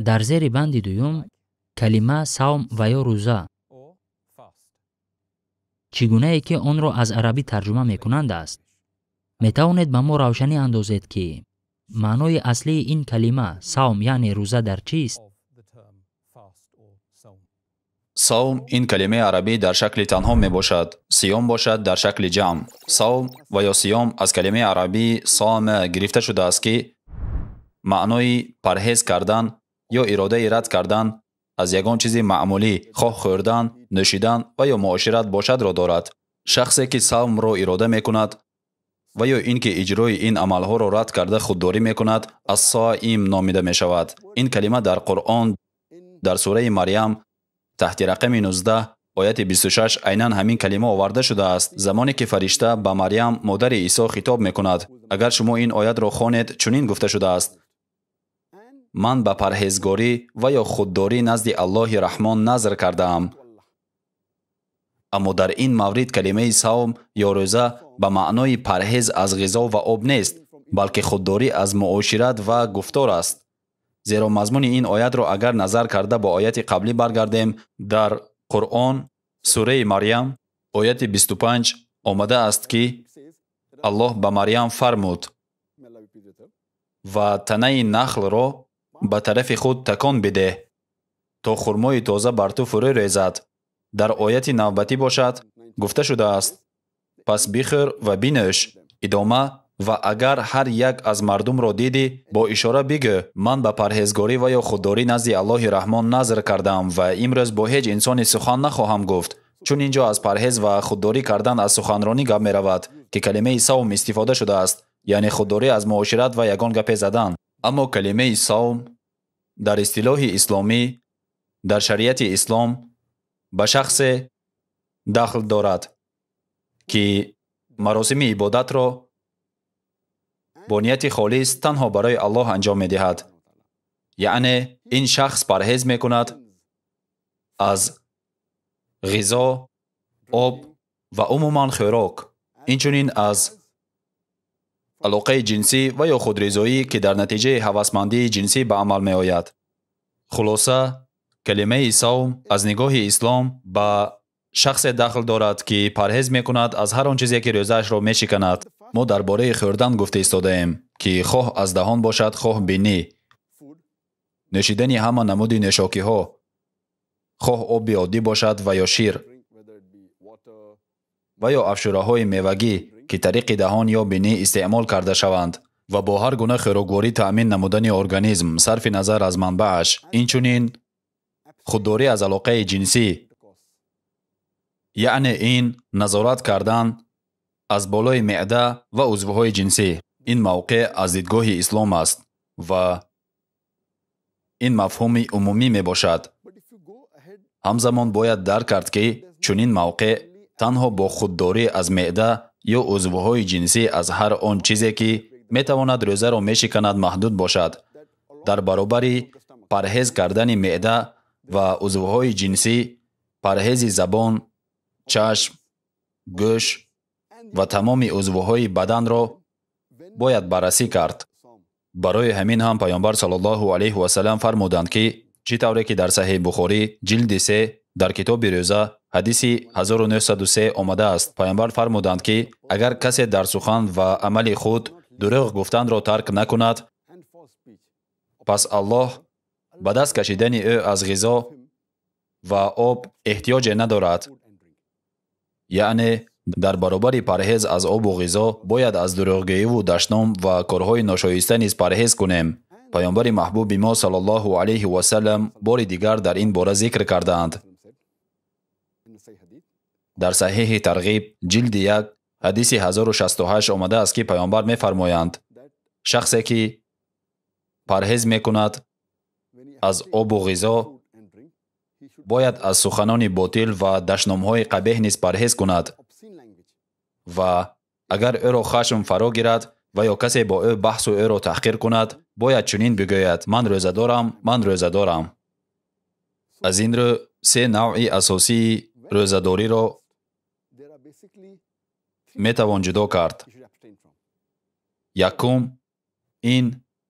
Дар зери банди дуюм калима савм ва ё рӯза, чӣ гунае ки онро аз арабӣ тарҷума мекунанд аст. Метавонед ба мо равшанӣ андозед, ки маънои аслии ин калима савм, яъне рӯза, дар чист? Савм ин калимаи арабӣ дар шакли танҳо мебошад, сиём бошад дар шакли ҷамъ. Савм ва ё сиём аз калимаи арабии сома гирифта шудааст, ки маънои парҳез кардан ё иродаи рад кардан аз ягон чизи маъмулӣ, хоҳ хӯрдан, нӯшидан ва ё муошират бошадро дорад. Шахсе ки савмро ирода мекунад ва ё ин ки иҷрои ин амалҳоро рад карда худдорӣ мекунад, ас-соим номида мешавад. Ин калима дар Қуръон дар сураи Марьям таҳти рақами 19 ояти 26 айнан ҳамин калима оварда шудааст. Замоне ки фаришта ба Марьям, модари Исо, хитоб мекунад, агар шумо ин оятро хонед, чунин гуфта шудааст: ман ба парҳезгорӣ ва ё худдорӣ назди Аллоҳи Раҳмон назр кардаам. Аммо дар ин маврид калимаи савм ё рӯза ба маънои парҳез аз ғизо ва об нест, балки худдорӣ аз муошират ва гуфтор аст. Зеро мазмуни ин оятро агар назар карда ба ояти қаблӣ баргардем, дар Қуръон сураи Марьям ояти 25 омадааст, ки Аллоҳ ба Марьям фармуд: ва танаи нахлро ба тарафи худ такон бидеҳ, то хурмои тоза бар ту фурӯ резад. Дар ояти навбатӣ бошад гуфта шудааст: пас бихӯр ва бинӯш. Идома: ва агар ҳар як аз мардумро дидӣ, бо ишора бигӯ: ман ба парҳезгорӣ ва ё худдорӣ назди Аллоҳи Раҳмон назр кардаам ва имрӯз бо ҳеҷ инсоне сухан нахоҳам гуфт. Чун ин ҷо аз парҳез ва худдорӣ кардан аз суханронӣ гап меравад, ки калимаи савм истифода шудааст, яъне худдорӣ аз муошират ва ягон гапе задан. Аммо калимаи савм дар истилоҳи исломӣ, дар шариати ислом ба шахсе дахл дорад, ки маросими ибодатро бо нияти холис танҳо барои Аллоҳ анҷом медиҳад. Яъне ин шахс парҳез мекунад аз ғизо, об ва умуман хӯрок, инчунин аз алоқаи ҷинсӣ ва ё худризоӣ, ки дар натиҷаи ҳавасмандии ҷинсӣ ба амал меояд. Хулоса, калимаи савм аз нигоҳи ислом ба шахсе дахл дорад, ки парҳез мекунад аз ҳар он чизе, ки рӯзаашро мешиканад. Мо дар бораи хӯрдан гуфта истодаем, ки хоҳ аз даҳон бошад, хоҳ бинӣ, нӯшидани ҳама намуди нӯшокиҳо, хоҳ оби оддӣ бошад ва ё шир ва ё афшураҳои мевагӣ, ки тариқи даҳон ё бинӣ истеъмол карда шаванд, ва бо ҳар гуна хӯрокворӣ таъмин намудани организм сарфи назар аз манбааш. Инчунин худдорӣ аз алоқаи ҷинсӣ, яъне ин назорат кардан аз болои меъда ва узвҳои ҷинсӣ. Ин мавқеъ аз дидгоҳи ислом аст ва ин мафҳуми умумӣ мебошад. Ҳамзамон бояд дарк кард, ки чунин мавқеъ танҳо бо худдорӣ аз меъда ё узвҳои ҷинсӣ аз ҳар он чизе, ки метавонад рӯзаро мешиканад, маҳдуд бошад. Дар баробари парҳез кардани меъда ва узвҳои ҷинсӣ, парҳези забон, чашм, гӯш ва тамоми узвҳои баданро бояд баррасӣ кард. Барои ҳамин ҳам Пайғамбар саллаллоҳу алайҳи васаллам фармуданд, ки чӣ тавре ки дар Саҳеҳи Бухорӣ ҷилди 3 дар китоби рӯза ҳадиси 1903 омадааст. Пайғамбар фармуданд, ки агар касе дар сухан ва амали худ дурӯғ гуфтанро тарк накунад, пас Аллоҳ ба даст кашидани ӯ аз ғизо ва об эҳтиёҷе надорад. Яъне дар баробари парҳез аз обу ғизо бояд аз дурӯғгӯиву дашном ва корҳои ношоиста низ парҳез кунем. Пайғамбари маҳбуби мо саллаллоҳу алайҳи васаллам бори дигар дар ин бора зикр кардаанд. Дар Саҳеҳи Тарғиб ҷилди 1 ҳадиси 1068 омадааст, ки Пайғамбар мефармоянд: шахсе ки парҳез мекунад аз обу ғизо, бояд аз суханони ботил ва дашномҳои қабеҳ низ парҳез кунад ва агар ӯро хашм фаро гирад ва ё касе бо ӯ баҳсу ӯро таҳқир кунад, бояд чунин бигӯяд: ман рӯза дорам, ман рӯза дорам. Аз ин рӯ се навъи асосии рӯзадориро метавон ҷудо кард. Якум, ин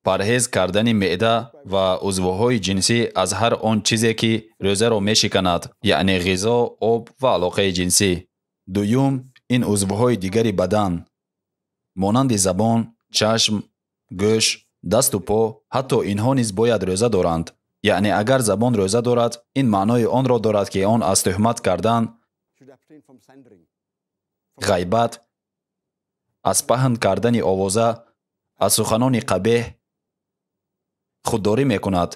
Парҳез кардани меъда ва узвҳои ҷинсӣ аз ҳар он чизе ки рӯзаро мешиканад, яъне ғизо, об ва алоқаи ҷинсӣ. Дуюм, ин узвҳои дигари бадан, монанди забон, чашм, гӯш, дасту по, ҳатто инҳо низ бояд рӯза доранд. Яъне агар забон рӯза дорад, ин маънои онро дорад, ки он аз тӯҳмат кардан, ғайбат, аз паҳн кардани овоза, аз суханони қабеҳ худдорӣ мекунад.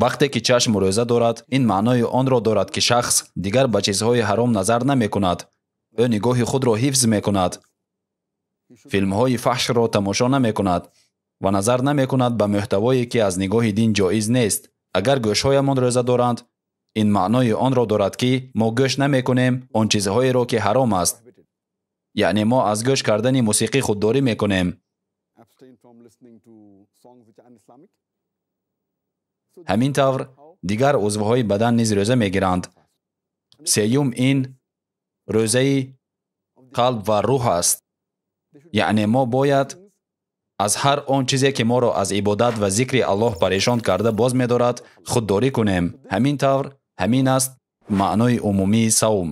Вақте ки чашм рӯза дорад, ин маънои онро дорад, ки шахс дигар ба чизҳои ҳаром назар намекунад. Ӯ нигоҳи худро ҳифз мекунад, филмҳои фаҳшро тамошо намекунад ва назар намекунад ба мӯҳтавое, ки аз нигоҳи дин ҷоиз нест. Агар гӯшҳоямон рӯза доранд, ин маънои онро дорад, ки мо гӯш намекунем он чизҳоеро, ки ҳаром аст. Яъне мо аз гӯш кардани мусиқӣ худдорӣ мекунем. Ҳамин тавр дигар узвҳои бадан низ рӯза мегиранд. Сеюм, ин рӯзаи қалб ва рӯҳ аст. Яъне мо бояд аз ҳар он чизе, ки моро аз ибодат ва зикри Аллоҳ парешон карда боз медорад, худдорӣ кунем. Ҳамин тавр, ҳамин аст маънои умумии савм.